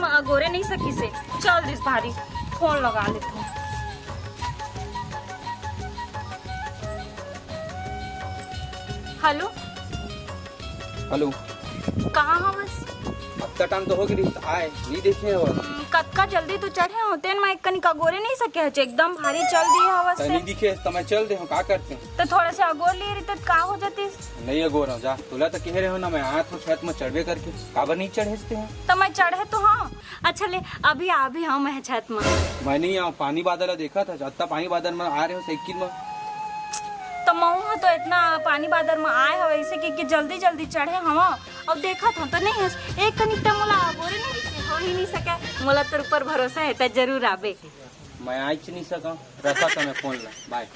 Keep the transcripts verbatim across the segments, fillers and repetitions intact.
अगोरे नहीं सकिस हे। चल दिस भारी, फोन लगा लेथंव। हेलो। हेलो। कहाँ हवस? अतका टाइम तो हो गे रिहिस, आय, नहीं देखे हवस। हम्म, कतका जल्दी तो चढ़े हो, तेन मैं एक कनिक अगोरे नहीं सके हच, एकदम भारी चल दिए हवस ते। नहीं दिखे, तो मैं चल दे हूँ, का करते हैं? तो थोड़ा से अगोर लिए रहिते, तो का हो जातिस? नहीं अगोर हूँ, जा, तोला तो कहे रहे हो ना, मैं आत हूँ छत में चढ़बे करके, काबर नहीं चढ़े हस ते? तो मैं चढ़े तो हूँ। अच्छा ले, अभी आ, अभी आऊं मैं छत म। मैं नहीं आऊं, पानी बादर ला देखत हस, अतना पानी बादर म आ रहे हो साइकिल म। त महूं ह तो इतना पानी बादर म आए हव, ऐसे कि, कि जल्दी जल्दी चढ़े हव, अउ देखत हव त नहीं हस, एक कनिक त मोला बोरे नहीं, हो ही नहीं सके। मोला तोर ऊपर भरोसा है, त जरूर आबे। मैं आइच नहीं सका, रखा था मैं फोन ला, बाय।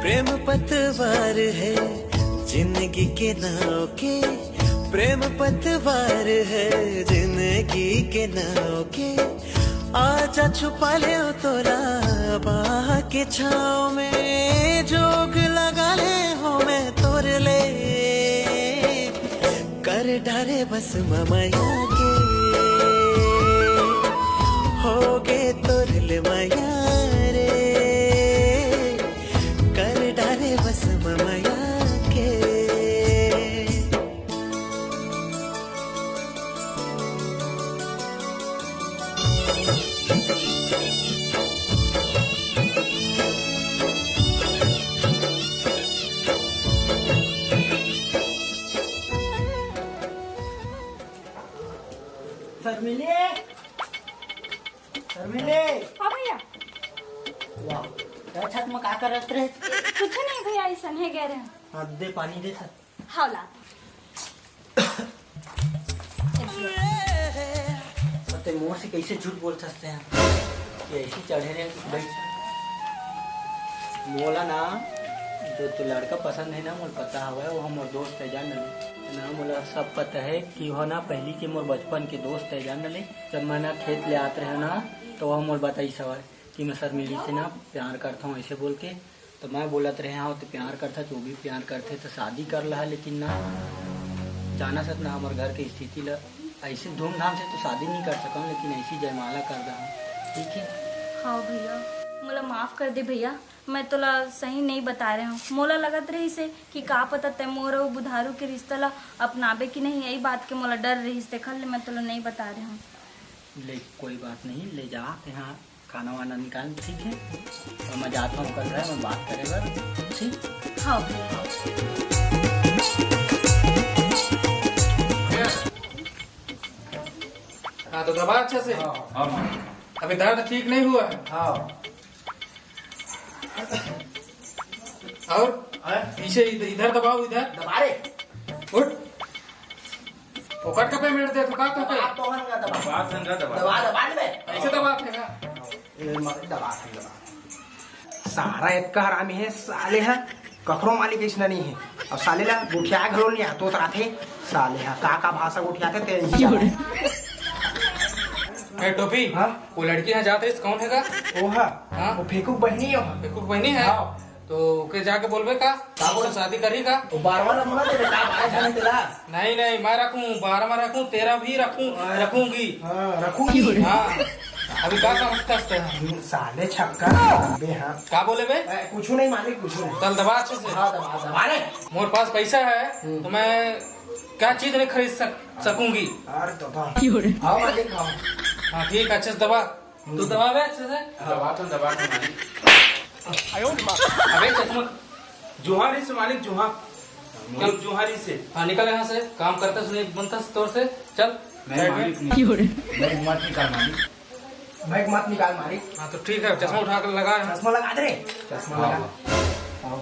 प्रेम पतवार है जिंदगी के नाव के, प्रेम पतवार है जिंदगी के नाव के। आजा छुपा ले ओ तोला बाह के छाँव में, जोग लगा ले हो मैं तोर ले। कर डारे बस ममया के, हो गे तोर ले मया रे। कर डारे बस ममया के। शर्मिली, शर्मिली। हाँ भैया। वाह, यार छत में का करत रहे? कुछ नहीं भैया, ऐसा नहीं कह रहे हैं। हाँ, दे पानी दे छत। हाँ, ला। ते मोर से कैसे झूठ बोल सकते हैं कि ऐसे चढ़े रहे कि बैठ। मोला ना, जो तू लड़का पसंद है ना, मोला पता हवय, वो हमर दोस्त है, जान ले। ना, मोला सब पता है कि वो ना पहली के मोर बचपन के दोस्त है, जान ले। जब मैं ना खेत ले आत रहे ना, तो वो मोला बताइस हवय कि मैं शर्मिली से ना प्यार करता हूँ, ऐसे बोल के। तो मैं बोलत रहे हूँ, तो प्यार करता, जो भी प्यार करते तो शादी कर ला, लेकिन ना, जाना सत ना, हमर घर के स्थिति ला, ऐसे धूमधाम से तो शादी नहीं कर सकम, लेकिन ऐसी जयमाला कर दा, ठीक है? हाँ भैया, मोला माफ कर दे भैया, मैं तोला सही नहीं बता रहे हूँ। मोला लगत रहिस हे कि का पता तै मोर अउ बुधारू के रिश्ता ला अपनाबे कि नहीं, यही बात के मोला डर रहिस, तेखर ले मैं तोला नहीं बता रहे हूँ। ले, कोई बात नहीं, ले जा, यहाँ खाना वाना निकाल, ठीक है? और मैं जाता हूँ, कर रहा है, मैं बात करे बर, ठीक? हाँ भैया। हाँ, तो दबा अच्छा से। हाँ। अभी दर्द ठीक नहीं हुआ है। हाँ। और हैं? पीछे इध-, इधर दबाओ, इधर। दबा रे। उठ। फोकट का पेमेंट दे, तो का तो पे? दबा तो हन का दबा। दबा हन का दबा। दबा, दबा ले बे। ऐसे दबा थे ना। ए, म-, दबा थे, दबा। सारा इतका हरामी है, साले है। कखरो मालिक इसना नहीं है। अब साले ला गोठिया घलो नहीं आतो तो आथे। साले हा, का, का भाषा गोठियाथे, तेन नहीं जाने। ए, टोपी, हाँ? वो लड़की यहाँ जात रही, कौन है का? वो हा? हाँ? वो फेंकू बहनी हो। फेंकू बहनी है? हाँ। तो ओके जाके बोलबे का? का बोल? उससे शादी करी का? वो बारवा नंबर दे, का भाई जाने तेरा? नहीं, नहीं, मैं रखूँ, बारह मैं रखूँ, तेरह भी रखूँ, हाँ। रखूँगी। हाँ, रखूँगी। हाँ, अभी का समझता है? साले छक्का, बे हाँ। का बोले बे? ए, कुछ नहीं मालिक, कुछ नहीं। चल दबा अच्छे से। हाँ, दबा, दबा रे। मोर पास पैसा है, हम्म। तो मैं क्या चीज नहीं खरीद सक-, सकूंगी। अरे तो था। क्यों रे? आओ मालिक, आओ। हाँ, ठीक, अच्छे से दबा। तू दबावे अच्छे से? दबा तो, दबा तो मालिक। अबे चश्मा। जुहारी से मालिक, जुहा-, चल। जुहारी से। हाँ, निकल यहाँ से। काम करता सुनिए बनता तोर से। चल। नहीं, साइड में। मालिक, नहीं। क्यों रे? नहीं, मत निकाल मालिक। बैग मत निकाल मालिक। हाँ, तो ठीक है, चश्मा उठा कर लगा है। चश्मा लगा दे रे। चश्मा हाँ। लगा। आओ।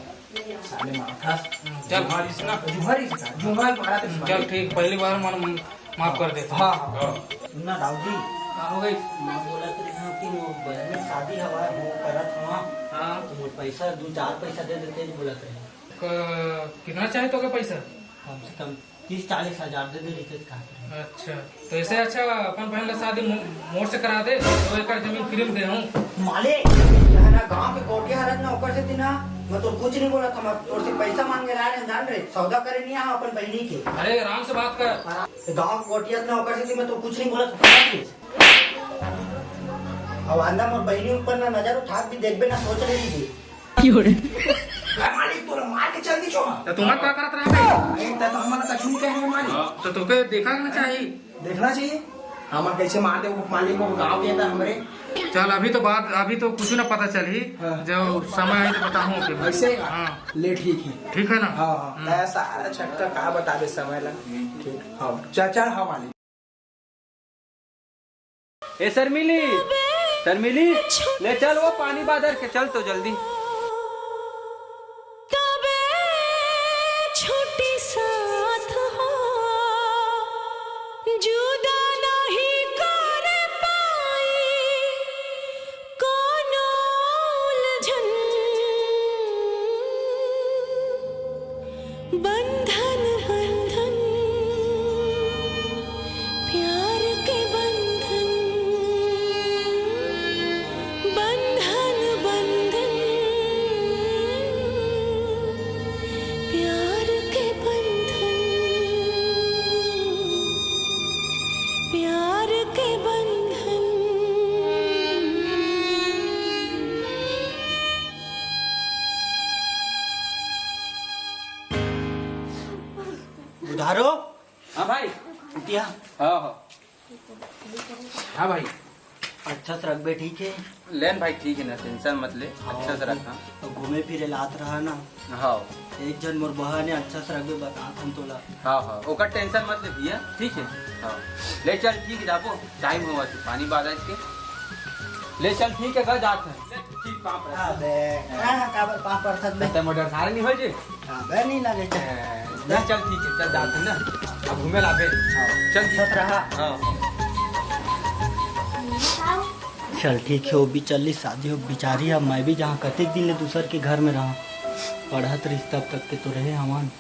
साले माथा। हम्म, चल। जुहारी से ना। जुहारी से ना। जुहारी मारा थे हम्म, चल ठीक, पहली बार मन माफ कर दे। हाँ, हाँ। हाँ। ना दाऊ जी। का हो गई? मैं बोलत रहे हूँ कि वो बहन में शादी हवा है, वो करत हवा। हाँ। तो वो पैसा, दो चार पैसा दे देते, बोलत रहे। क-, कितना चाहे तो का पैसा? कम से कम तीस चालीस हजार दे दे, रिचार्ज कहाँ पे? अच्छा, तो ऐसे अच्छा अपन बहन ला शादी मो-, मोर से करा दे, दो एकड़ जमीन फ्री में दे हूँ। मालिक, मैं ना गांव के कोठिया हरत ना, ओकर से ना, मैं तो कुछ नहीं बोला था, मैं तोर से पैसा मांगे ला रहे, जान रहे, सौदा करे नहीं आया अपन बहनी के। अरे आराम से बात कर। हाँ, तो गांव के कोठिया ना, ओकर से मैं तो कुछ नहीं बोला था, समझ लीजिए। अब आंदा मोर बहनी ऊपर ना नजर उठा भी देखबे ना, सोच रही थी। अरे मालिक, तोला मार के चल दी छोड़ा। तो तुम्हार का करत रहा भाई? अरे, तै तो हमन ला कछु नहीं कहे रहे मालिक। तो तोके देखा ना चाहिए। देखना चाहिए। हम कैसे मार दे वो मालिक को, गाँव के अंदर हमरे। चल, अभी तो बात, अभी तो कुछ ना पता चली। हाँ। जब समय आई तो बताहूँ ओके। वैसे ही? हाँ। ले, ठीक है। ठीक है ना? हाँ, हाँ। हम्म। ऐसा छक्का का बतावे समय ला। ठीक, हाँ। चल, चल, हाँ मालिक। ए शर्मिली, शर्मिली, ले चल वो पानी बादर के, चल तो जल्दी। तबे छुट्टी साथ हो, जुदा नहीं कर पाई कोनो उलझन। बंधन, बंधन, प्यार के बंधन। बंधन, बंधन, प्यार के बंधन, प्यार के बंधन। बुधारो। हाँ भाई। उठिया। हाँ, हाँ। हाँ भाई। अच्छा से रखबे, ठीक है? लेन भाई, ठीक है ना, टेंशन मत ले, हाँ, अच्छा से रखा। तो घूमे फिरे लात रहा ना। हाँ। एक जन मोर बहन है, अच्छा से रखबे, बता हम तोला। हाँ, हाँ, ओकर टेंशन मत ले भैया, ठीक है? हाँ। ले चल, ठीक है, जाबो, टाइम होगा, तू पानी बादर के। ले चल, ठीक है, घर जात है। ठीक, पाँव परत। अबे, हाँ, हाँ, काबर पाँव परत बे? तै मोर सारे नहीं हो जी? अबे, नहीं लगे। ए, नहीं, चल, ठीक है, चल, जाते हैं ना। अब घूमे ला बे। हाँ। चल, सत रहा। हाँ। चल, ठीक है, वो भी चली शादी हो बिचारी। अब मैं भी जहाँ कतेक दिन ले दूसर के घर में रहा, पढ़त रहिस तब तक के तो रहे हवन।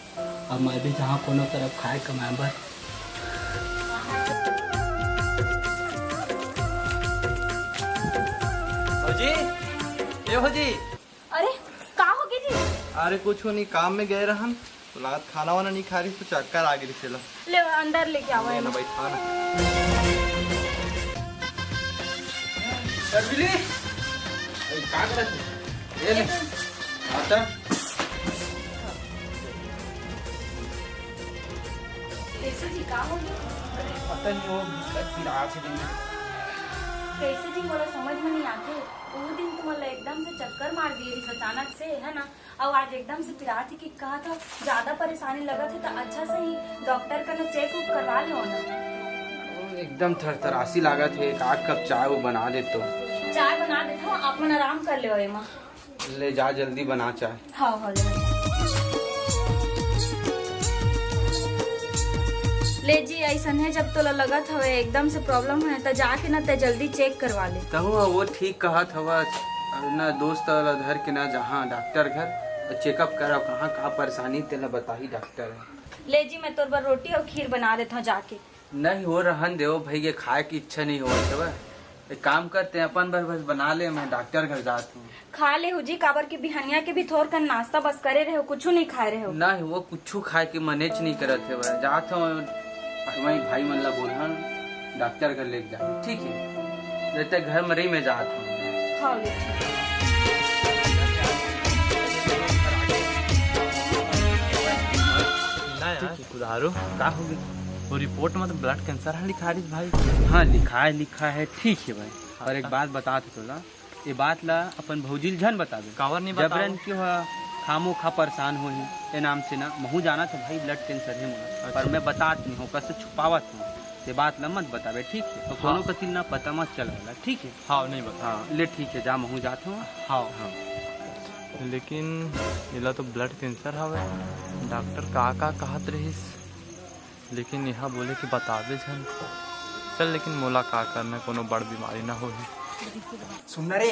अब मैं भी जहाँ कोनो तरफ खाए कमाए बर। भौजी, ए भौजी। अरे, का हो गया जी? अरे कुछ नहीं, काम में गए रहन, तो लागत खाना वाना नहीं खा रही, तो चक्कर आ गई थी। ले, अंदर लेके आओ, ले ना भाई, खा ना। शर्मिली, अरे का करत है? ये ले। आता। कैसे जी, का हो गया? अरे पता नहीं, वो दिक्कत फिर आज दिन। कैसे जी, मोला समझ में नहीं आते। वो दिन तुमला एकदम से चक्कर मार दिए रही अचानक से, है ना? अउ आज एकदम से पिरात ही कि कहा था, ज्यादा परेशानी लगत है तो अच्छा से ही डॉक्टर करा चेक उक करवा लो ना। एकदम थरथरासी लागत है, एक आध कप चाय वो बना दे तो। चाय बना देता हूँ, आप मन आराम कर ले एमा। ले जा, जल्दी बना चाय। हाँ, हाँ, ले। ले जी, ऐसन है, जब तोला लगत हवे एकदम से प्रॉब्लम है, त जाके ना ते जल्दी चेक करवा ले। तहूँ वो ठीक कहत हवस, ना दोस्त वाला धर के ना जहाँ डॉक्टर घर चेकअप करा, कहाँ का परेशानी तेला बताही डॉक्टर। ले जी, मैं तोर बर रोटी और खीर बना देता हूँ जाके। नहीं हो, रहन दे, वो भाई के खाए की इच्छा नहीं होत हवे। एक काम करते हैं, अपन बर बस बना ले, मैं डॉक्टर घर जात हूँ। खा ले हुजी, काबर के बिहनिया के भी थोर कन नाश्ता बस करे रहे हो, कुछू नहीं खाए रहे हो। नहीं, वो कुछू खाए के मनेच नहीं करत है, बस जात हूँ, वही भाई मन ला बोलहन, डॉक्टर घर लेके जा, ठीक है? जब तक घर में रही, मैं जात हूँ। हाँ, ले ठीक है। ना यार, सुधारो, का हो गया? वो रिपोर्ट में तो ब्लड कैंसर है लिखा रही भाई। हाँ, लिखा है, लिखा है, ठीक है भाई। हाँ, और एक हाँ। बात बता तो तोला, ये बात ला अपन भौजी ल झन बताबे। काबर नहीं बताओ? जबरन क्यों हा, खामो खा परेशान होही, ये नाम से ना, महू जाना था भाई, ब्लड कैंसर है मोला, अच्छा। पर मैं बतात नहीं हूँ, कसे छुपावत हूँ, ये बात ला मत बताबे, ठीक है? तो हाँ। कोनो कतिल ना पता मत चला, ठीक है? हाँ, नहीं बता। हाँ, ले ठीक है, जा, महू जात हूँ। हाँ। हाँ। लेकिन एला तो ब्लड कैंसर हवे, डॉक्टर का का कहत रहिस, लेकिन यहाँ बोले कि बताबे झन। चल, लेकिन मोला का करना, कोनो बड़ बीमारी ना होही। सुन ना रे,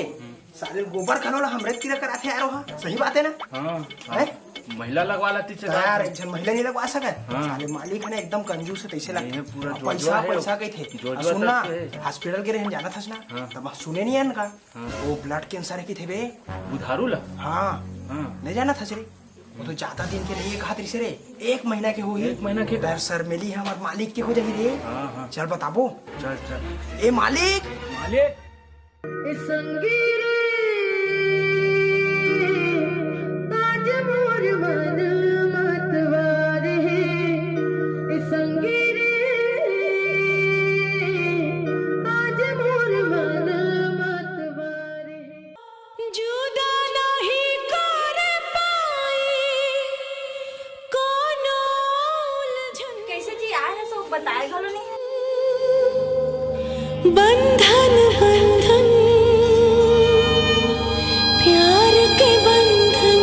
साले गोबर खानो ला हमरे तीर कराथे यार, वहाँ सही बात है ना? हाँ। हैं? महिला लगवा लाती से यार, एक झन महिला नहीं लगवा सकत। हाँ। साले मालिक है ना, एकदम कंजूस है, तैसे लगता है। पूरा पैसा, पैसा कही थे। सुन ना, हॉस्पिटल के रहन जाना था ना, हाँ। तब सुने नहीं है इनका। हाँ। वो ब्लड कैंसर है कि थे बे? बुधारू ला? हाँ। हाँ। नहीं जाना था रे। वो तो ज्यादा दिन के नहीं है, कहा तेरे से रे, एक महीना के हो ही। एक महीना के? डर सर मिली हमार मालिक के हो जाही रे। हाँ, हाँ। चल बताबो। चल, चल। ए मालिक। मालिक। ए संगी रे, आज मोर मन मतवार हे। ए संगी रे, आज मोर मन मतवार हे। जुदा नहीं कर पाई कोनो उलझन। कैसे जी आए हैं, सब बताए घलो नहीं है। बंधन, बंधन, प्यार के बंधन,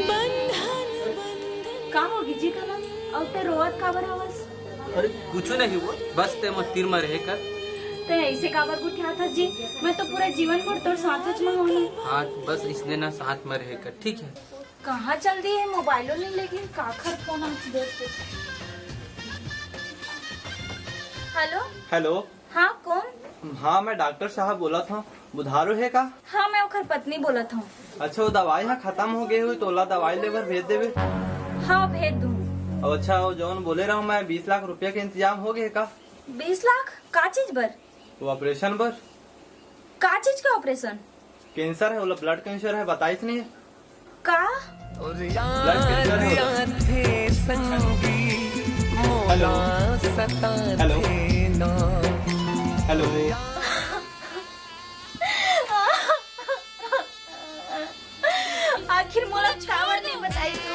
बंधन, बंधन। का होगे जी तोला? अउ ते रोवत काबर हवस? अरे कुछ नहीं वो, बस ते मोर तीर म रहे कर। ते ऐसे काबर गुठियात हस जी? मैं तो पूरा जीवन भर तोर साथ म हूँ। हाँ, बस इसने ना साथ म रहे कर, ठीक है? कहाँ चल दी है, मोबाइलो नहीं लेके, काखर फोन आज देख के। हेलो। हेलो। हाँ, कौन? हाँ, मैं डॉक्टर साहब बोलत हूँ, बुधारू है का? हाँ, मैं ओखर पत्नी बोलत हूँ। अच्छा, वो दवाई हा खत्म हो गए हुई, तोला दवाई लेबर भेज देवे। हाँ, भेज दूँ। अब अच्छा, वो जौन बोले रहा मैं, बीस लाख रुपया के इंतजाम हो गए का? बीस लाख? का चीज बर? वो ऑपरेशन बर। का चीज का ऑपरेशन? कैंसर है, बोला ब्लड कैंसर है, बताइस नहीं। का? ब्लड कैंसर है बोला। हेलो। हेलो। हेलो। आखिर मोला काबर नहीं बताई तू?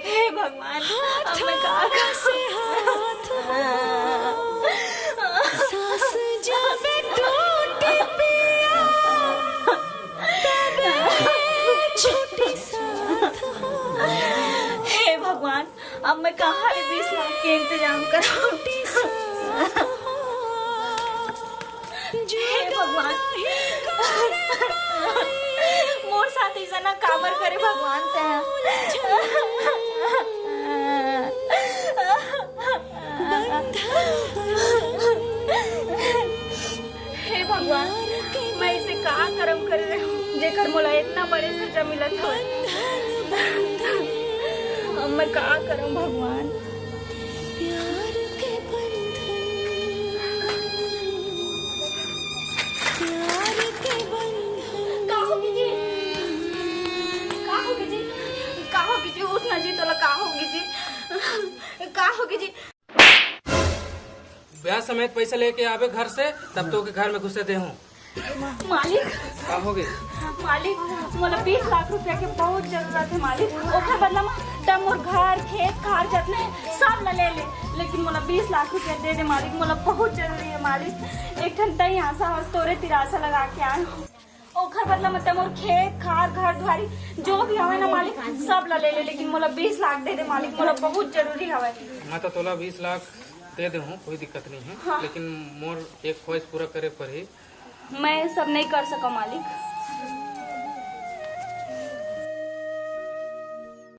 हे भगवान, अब मैं का करूं? हे भगवान, अब मैं कहाँ ले बीस लाख के इंतजाम करूं? हे भगवान, मोर साथ ऐसा ना काबर करे भगवान ते। हे भगवान, मैं ऐसे का करम करे रहे हूँ, जेकर मोला इतना बड़े सजा मिलत हवय। अब मैं का करम भगवान? प्यार के बंधन, प्यार के बंधन। का होगे जी? का होगे जी? का होगे जी? उठ ना जी, तोला का होगे जी? का होगे जी? ब्याह समेत पैसा लेके आबे घर से, तब तो के घर में घुसे दे हूँ। मालिक। का होगे? मालिक, मोला बीस लाख रुपया के बहुत जरूरत है मालिक। ओकर बदला में तब मोर घर, खेत, खार जतने सब ला ले ले, लेकिन मोला बीस लाख रुपया दे दे मालिक, मोला बहुत जरूरी है मालिक। एक ठन तई आशा हवस, तोरे तिर आशा लगा के आए हूँ। ओखर बदला में तब मोर खेत, खार, घर दुआरी जो भी हवे ना मालिक, सब ला ले ले, लेकिन मोला बीस लाख दे दे मालिक, मोला बहुत जरूरी हवे। मैं तो तोला बीस लाख दे दे हूँ, कोई दिक्कत नहीं है। हाँ। लेकिन मोर एक ख्वाहिश पूरा करे पड़ही। मैं सब नहीं कर सका मालिक।